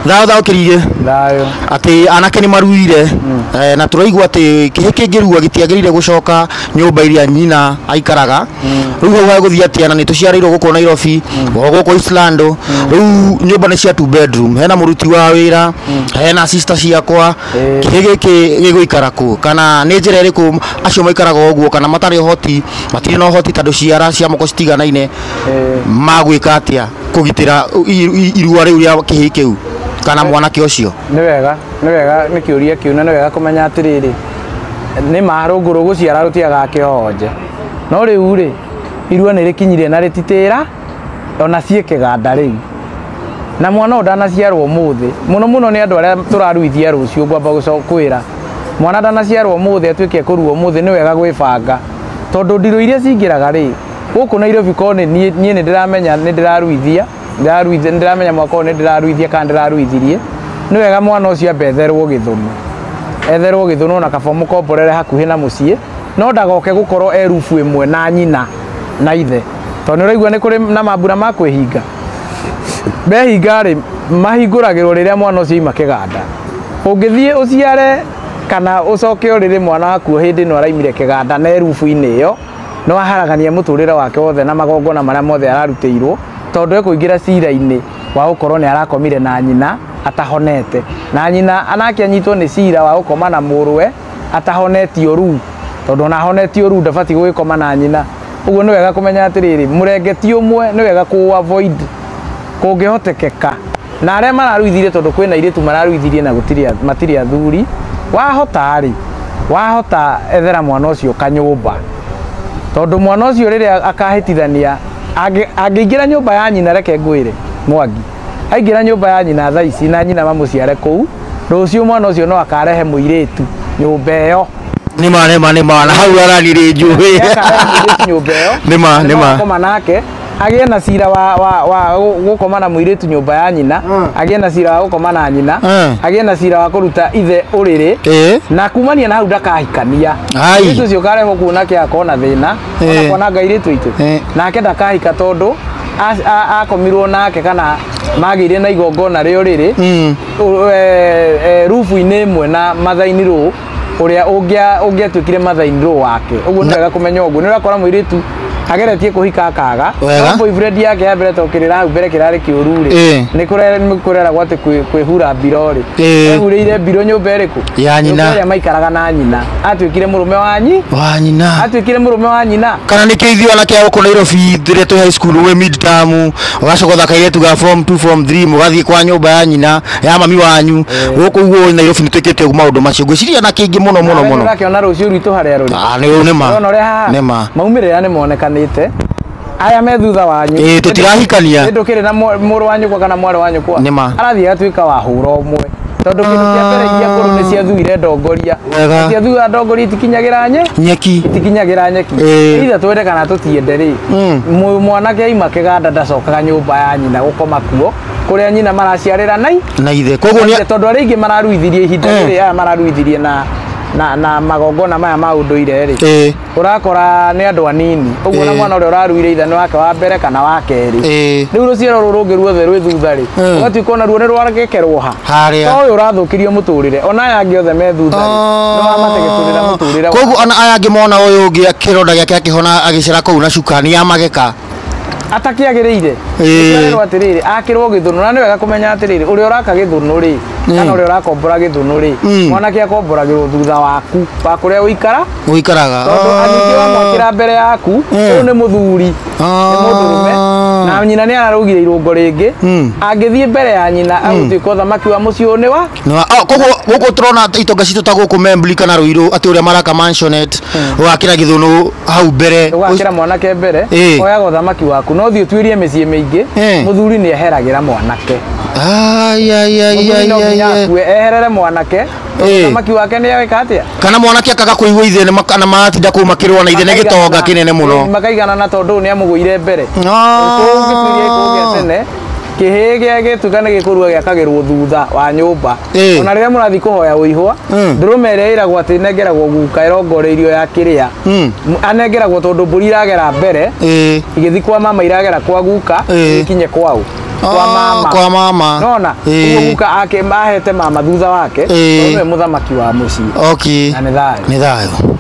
Thao thao kirige Thayo. Ati anake ni maruire na turaigua ati kihe kingirua gitiagirire gucoka nyumba iria nyina aikaraga. Riu hau haguthii atia na ni tuciarirwo guku Nairobi o guku Islando. Riu nyumba ni cia 2 bedroom, hena muruti wa wira, hena sister ciakwa. Kihe giki giguikara ku kana ni njira iriku acio maikaraga uguo kana matari uhoti, matiri na uhoti tondu ciara cia moko citiganaine, magwika atia kugitira irua riu ria kihi kiu kana mwanake ucio? Nĩ wega, nĩ wega, nĩ kĩũria kĩu, na nĩ wega kũmenya atĩrĩrĩ, nĩ ma rũngũ rũgũciara rũtiagaga kĩhonje, no rĩu rĩ irua nĩ rĩkinyire na rĩtitĩra ona ciĩ kĩganda rĩu, na mwana ũyũ ndanaciarwo ũmũthĩ. Mũno mũno nĩ andũ arĩa tũraruithia rũciũ, ngwamba kwĩra mwana ndanaciarwo ũmũthĩ atuĩke kũrua ũmũthĩ, nĩ wega gwĩbanga tondũ ndirũ iria cingĩraga rĩ gũkũ Nairobi ko nĩ niĩ nĩ ndĩramenya nĩ ndĩraruithia, ndĩramenya mwaka ũyũ nĩ ndĩraruithia kana ndĩraruithirie. Nĩ wega mwana ũcio ambe etherwo gĩthũnũ, etherwo gĩthũnũ na kaba mũkomborere hakuhĩ na mũciĩ, no ndagoke gũkorwo e rubu ĩmwe na nyina na ithe, tondũ nĩ ũraigua nĩ kũrĩ na mambura ma kwĩhinga. Mehinga rĩ mahingũragĩrwo rĩrĩa mwana ũcio aima kĩganda. Ũngĩthiĩ ũciare kana ũcoke ũrĩrĩ mwana waku hĩndĩ ĩno araimire kĩganda na e rubu-inĩ ĩyo, no aharagania mũtũrĩre wake wothe na magongona marĩa mothe ararutĩirwo, tondũ ekũingĩra cira-inĩ wa gũkorwo nĩ arakomire na nyina atahonete, na nyina anake anyitwo nĩ cira wa gũkoma na mũrũwe atahonetio ruu, tondũ ona ahonetio ruu ndabatiĩ gũgĩkoma na nyina. Ũguo nĩ wega kũmenya atĩrĩrĩ, mũrengeti ũmwe nĩ wega kũ avoid kũngĩhotekeka, na arĩa mararuithirie, tondũ kwĩna airĩtu mararuithirie na gũtirĩ matirĩ athuri, wahota rĩ, wahota ethera mwana ũcio kanyũmba, tondũ mwana ũcio rĩrĩa akahĩtithania angĩingĩra nyũmba ya nyina, reke ngwĩre Mwangi, aingĩra nyũmba ya nyina thaa ici na nyina mamũciare kũu, rũciũ mwana ũcio no akarehe mũirĩtu nyũmba ĩyo. Nĩma nĩma nĩma, na hau aranire njũĩ. Akarehe mũirĩtu nyũmba ĩyo. Nĩma nĩma. Gũkoma nake agĩe na cira wa gũkoma na mũirĩtu nyũmba ya nyina, agĩe na cira wa gũkoma na nyina, agĩe na cira wa kũruta ithe ũrĩrĩ, na kumania na hau ndakahikania. Mũirĩtu ũcio ũkarehwo kuo nake akorwo na thĩna, ona kwananga airĩtu aitũ, nake ndakahika tondũ akomirwo nake kana magĩire na igongona rĩa ũrĩrĩ rubu-inĩ ĩmwe na mathaini rũ ũrĩa ũngĩatuĩkire mathaini rũ wake. Ũguo nĩ wega kũmenya ũguo. Nĩ ũrakora mũirĩtu ageretie kũhika akaga, no boyfriend yake ya mbere to kĩrĩra hau mbere kĩrarĩ kĩũru rĩ, nĩ kũreragwo atĩ kwĩhura mbiro rĩ, ehurĩire mbiro nyũmba ĩrĩkũ? Ya nyina. Nyũmba ĩrĩa maikaraga na nyina. Atuĩkire mũrũme wa nyina. Atuĩkire mũrũme wa nyina. Kana nĩkĩo ithuĩ anake a gũkũ Nairobi rĩrĩa twĩ high school wĩ mid term ũgacoka ũgathaka airĩtu ga form 2 form 3 mũgathiĩ kwa nyũmba ya nyina ya mami wanyu. Gũkũ ũguo Nairobi nĩ twĩkĩte ũguo maũndũ macio, ngwĩciria anake aingĩ mũno mũno mũno. Ũrakĩona rũciũ rwitũ harĩa rũrĩ. Nĩma. Ũrona ũrĩa haha? Nĩma. Maumĩrĩra nĩ monekanĩte. Aya me thutha wanyu. Tũtirahikania. Ndũkĩrĩ na mũrũ wa nyũkwa kana mwarĩ wa nyũkwa. Nĩma. Arathiĩ agatuĩka wa hũra ũmwe, tondũ kĩndũ kĩa mbere iria ngũrũ nĩ ciathuire ndongoria. Ciathuira ndongoria itikinyagĩra nyeki. Itikinyagĩra nyeki. Either twende kana tũtiende rĩ, mwanake aima kĩganda ndacokaga nyũmba ya nyina gũkoma kuo kũrĩa nyina maraciarĩra na ithe. Koguo nĩ tondũ arĩa aingĩ mararuithirie ihinda rĩrĩ, aya mararuithirie na magongona maya ma ũndũire rĩ, ũrakora nĩ andũ anini. Ũguo na mwana ũrĩa ũraruire ithe nĩ wake wa mbere kana wa kerĩ. Rĩu rũciaro rũrũ rũngĩ ruothe rwĩ thutha rĩ, ũgatuĩka ona ruo nĩ rwagekerwo ha. Harĩa. To ũyũ ũrathũkĩrio mũtũrĩre, ona aya angĩ othe me thutha rĩ, nĩ wamategetũrĩra mũtũrĩre. Koguo ona aya angĩ mona ũyũ ũngĩ kĩronda gĩake akĩhona agĩcera kũu na cuka nĩ amageka. Atakĩagĩrĩire. Ũrerwo atĩrĩrĩ, akĩrwo gĩthũnũ, na nĩ wega kũmenya atĩrĩrĩ, ũrĩa ũraka gĩthũnũ rĩ, kana ũrĩa ũrakombora gĩthũnũ rĩ, mwanake akomboragĩrwo thutha waku wa kũrĩa ũikaraga, tondũ ningĩ wamwakĩra mbere yaku, ũyũ nĩ mũthuri, nĩ mũndũrũme, na nyina nĩ ararugire irũngo rĩngĩ, angĩthiĩ mbere ya nyina agũtuĩka ũthamaki wa mũciĩ ũyũ nĩ wa koguo gũkũ tũrona itonga citũ ta gũkũ Membli kana Ruiru atĩ ũrĩa maraka mansionette, ũgakĩra gĩthũnũ hau mbere, ũgakĩra mwanake mbere, oyaga ũthamaki waku. No thiĩ ũtuĩrie mĩciĩ mĩingĩ, mũthuri nĩ eheragĩra mwanake. Mũthuri no nginya akue eherere mwanake, ũthamaki wake nĩ ewĩka atĩa? Kana mwanake akaga kũigua ithe kana maratinda kũu makĩrũa na ithe nĩ gĩtonga kĩnene mũno. Makaigana na tondũ nĩ amũgũire mbere. Kũu ũngĩtuĩria kũu gĩa tene, Kĩhĩĩ gĩa gĩtuĩka nĩ gĩkũrua gĩakagĩrwo thutha wa nyũmba. Ona rĩrĩa mũrathiĩ kũhoya ũihwa, ndũrũme ĩrĩa ĩragwo atĩ ĩnengeragwo guka ĩrongoreirio ya kĩrĩa, anengeragwo tondũ mbũri iragera mbere igĩthiĩ kwa mama, iragera kwa guka ikinye kwao kwa mama. Kwa mama. Nona ũguo guka ake ahete mama thutha wake, tondũ nĩwe mũthamaki wa mũciĩ. Okay. Na nĩ thayũ. Nĩ thayũ.